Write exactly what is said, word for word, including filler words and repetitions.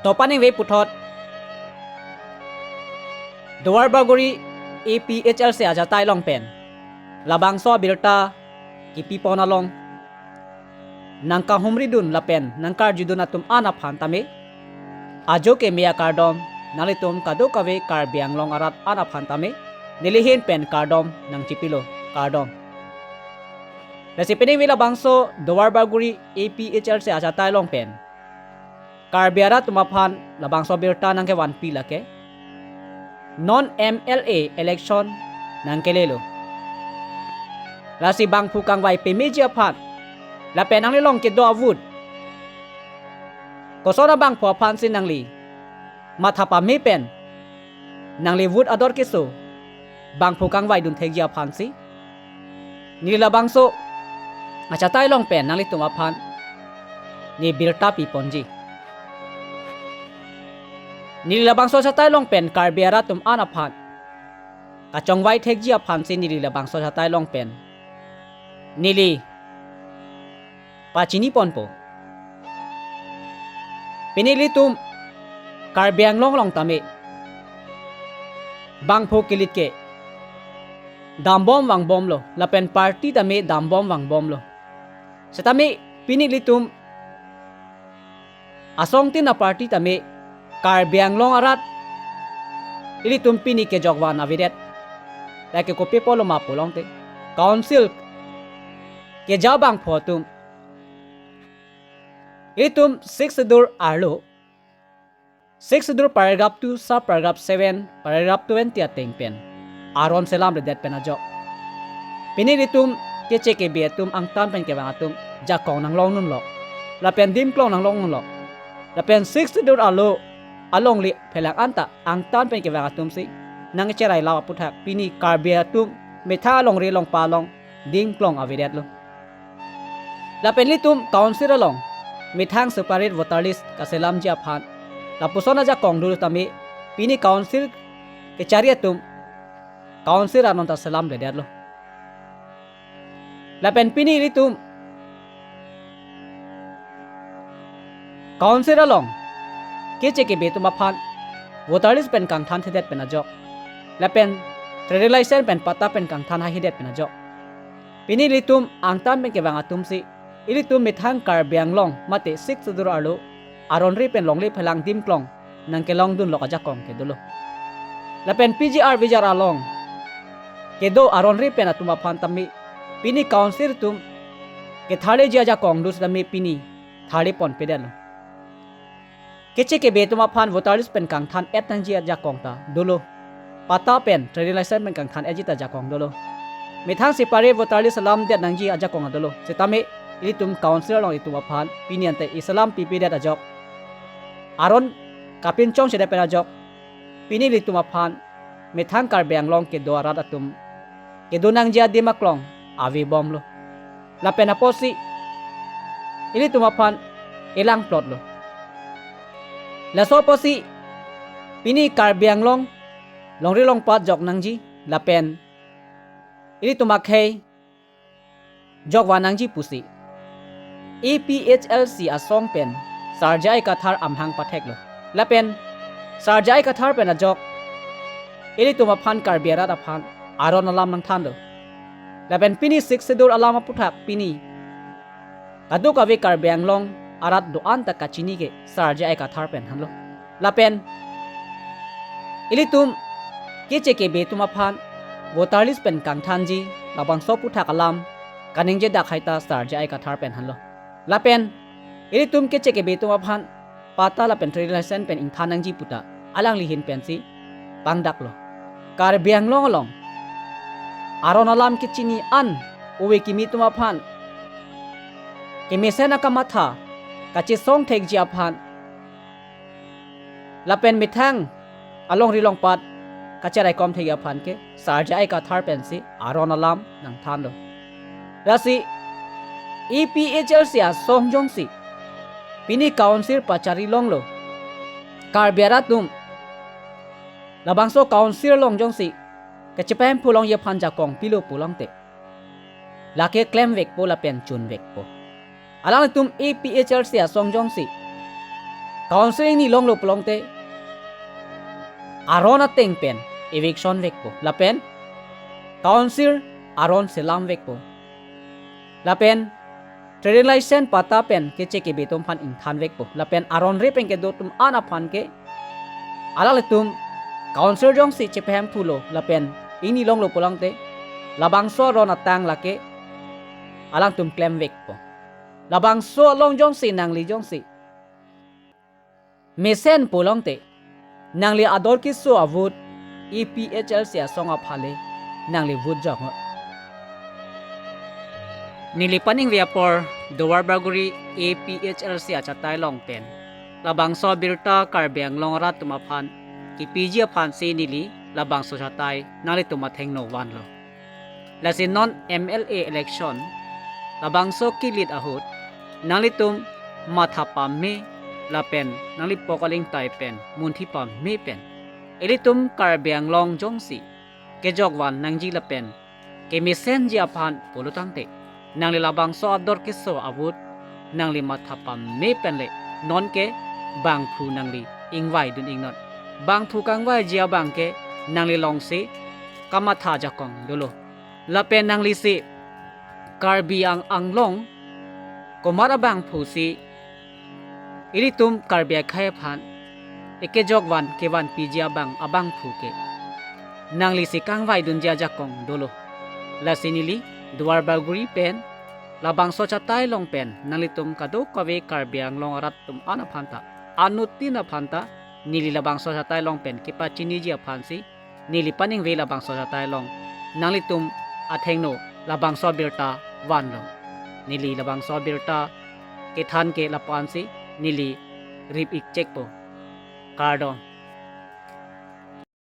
To paningve puthot Duarbagori A P H L C ajatai along pen labangso abirta kipipon along nangkahumridun lapen nangkarjudun atum an aphan tame ajo keme akardom nanglitum kadokave Karbi Anglong arat an aphan tame nelihin pen kardom nangchipilo, kardom. Lasi peningve labangso Duarbagori A P H L C ajatai along pen Karbi arat atum aphan labangso abirta nangkevanpi lake non M L A election nangkelelo. Lasi bangphu kangvai pemeji aphan lapen nangli along kedo a-vote koson abangphu aphansi nangli matha pame pen nangli vote ador keso bangphu kangvaidun thekji aphansi neli labangso ajatai along pen nanglitum aphan ne birta piponji. Neli labangso ajatai along pen Karbi arat atum an aphan kachongvai thekji aphansi neli labangso ajatai along pen neli pachiniponpo. Pini ilitum Karbi Anglong along tame bangphu kilit ke dambom vangbomlo lapen party tame dambom vangbomlo. Setame pini ilitum asong tin aparty tame Karbi Anglong arat ilitum pini kejokvan avedet. Lake kopi apotlo ma pulote council keja bangphu atum ilitum Sixth Schedule arlo, Sixth Schedule paragraph two, sub paragraph seven, paragraph twenty ateng pen aron selamredet pen ajok pini ilitum Keche Kebe atum angtan pen kevang atum jakong nanglongdunlo lapen dimklong nanglongdunlo. Lapen Sixth Schedule arlo alongle phelang anta angtan pen kevang atumsi nangcherai lap aputhak pini Karbi atum methang alongri alongpat along dimklong avedetlo. Lapen ilitum council along methang separate voter list kaselamji aphan lapuson ajakong dolo tame pini council kechari atum council anon ta selamredetlo. Lapen pini ilitum council along Keche Kebe atum aphan voter list pen kangthanthedet pen ajok lapen trading license pen patta pen kangthan haihedet pen ajok pini ilitum angtan pen kevang atumsi ilitum methang Karbi Anglong mate Sixth Schedule arlo aronri pen longle phelang dimklong nangkelongdunlok ajakong kedolo. Lapen P G R V G R along kedo aronri pen atum aphan tame pini council atum ketharleji ajakong do setame pini tharleponpedetlo. Keche Kebe atum aphan voter list pen kangthan-et nangji ajakong ta dolo. Patta pen trading license pen kangthan-etji ta ajakong dolo. Methang separate voter list selamdet nangji ajakong dolo. Setame ilitum council along itum aphan pini ante iselam pipedet ajok aron kapinchongchedet pen ajok pini ilitum aphan methang Karbi Anglong kedo arat atum kedo nangji adim aklong avebomlo. Lapen apotsi ilitum aphan elangplotlo. Laso apotsi pini Karbi Anglong longri alongpat jok nangji lapen ilitum akhei jokvan nangji pusi A P H L C asong pen Sar J I Kathar amahang patheklo. Lapen Sar J I Kathar pen ajok ilitum aphan Karbi arat aphan aron alam nangthanlo. Lapen pini Sixth Schedule alam aputhak pini kadokave Karbi Anglong arat do-an ta kachini ke Sar J I Kathar pen henlo. Lapen ilitum Keche Kebe atum aphan voter list pen kangthanji labangso aputhak alam kaningjedak hai ta Sar J I Kathar pen henlo. Lapen ilitum Keche Kebe atum aphan patta lapen trading license pen ingthan nangji puta alangli ahin pensi pangdaklo. Karbi Anglong along aron alam kechini an ove kimi atum aphan kemesen akamatha kachesong thekji aphan lapen methang alongri alongpat kacheraikom thekji aphan ke Sar J I Kathar pensi aron alam nangthanlo. Lasi A P H L C asong jongsi pini council pachari longlo, Karbi arat atum labangso council along jongsi kachepahemphu longji aphan jakong pilo pulote lake klemvekpo lapen chunvekpo. Alangtum A P H L C asong jongsi Council ingni longlo pulote aron ateng pen eviction vekpo lapen council aron selam vekpo lapen trading license patta pen keche kebe atum aphan ingthan vekpo lapen aron re pen kedo atum an aphan ke alanglitum council jongsi chepahemphulo lapen ingni longlo pulote labangso aron atang lake alangtum klem vekpo. Labangso along jongsi nangli jongsi mesen pulote nangli ador keso a-vote A P H L C asong aphan le nangli vote jok. Neli paningve apor Duar Bagori A P H L C achatai along pen labangso abirta Karbi Anglong arat atum aphan kepiji aphansi neli labangso achatai nanglitum athengno vanlo. Lasi non M L A election labangso kilit ahut nanglitum matha pame lapen nangli pok alingtai pen munthi pame pen ilitum Karbi Anglong jongsi kejok van nangji lapen kemesenji aphan pulo tangte nangli labangso ador keso a-vote nangli matha pame pen le nonke bangphu nangli ingvaidun iknon. Bangphu kangvaiji abang ke nangli longsi kamatha ajakong dolo. Lapen nanglisi Karbi Ang- Anglong komat abangphusi ilitum Karbi akhei aphan ekejok van kevanpiji abang abangphu ke nanglisi kangvaidunji ajakong dolo. Lasi neli Duar Bagori pen labangso achatai along pen nanglitum kadokave Karbi Anglong arat atum an aphanta, anuttin aphanta neli labangso achatai along pen kepachiniji aphansi neli paningve labangso achatai along nanglitum athengno labangso abirta vanlo. Neli labangso abirta kethan ke lapu-ansi neli rip ik chekpo. Kardom.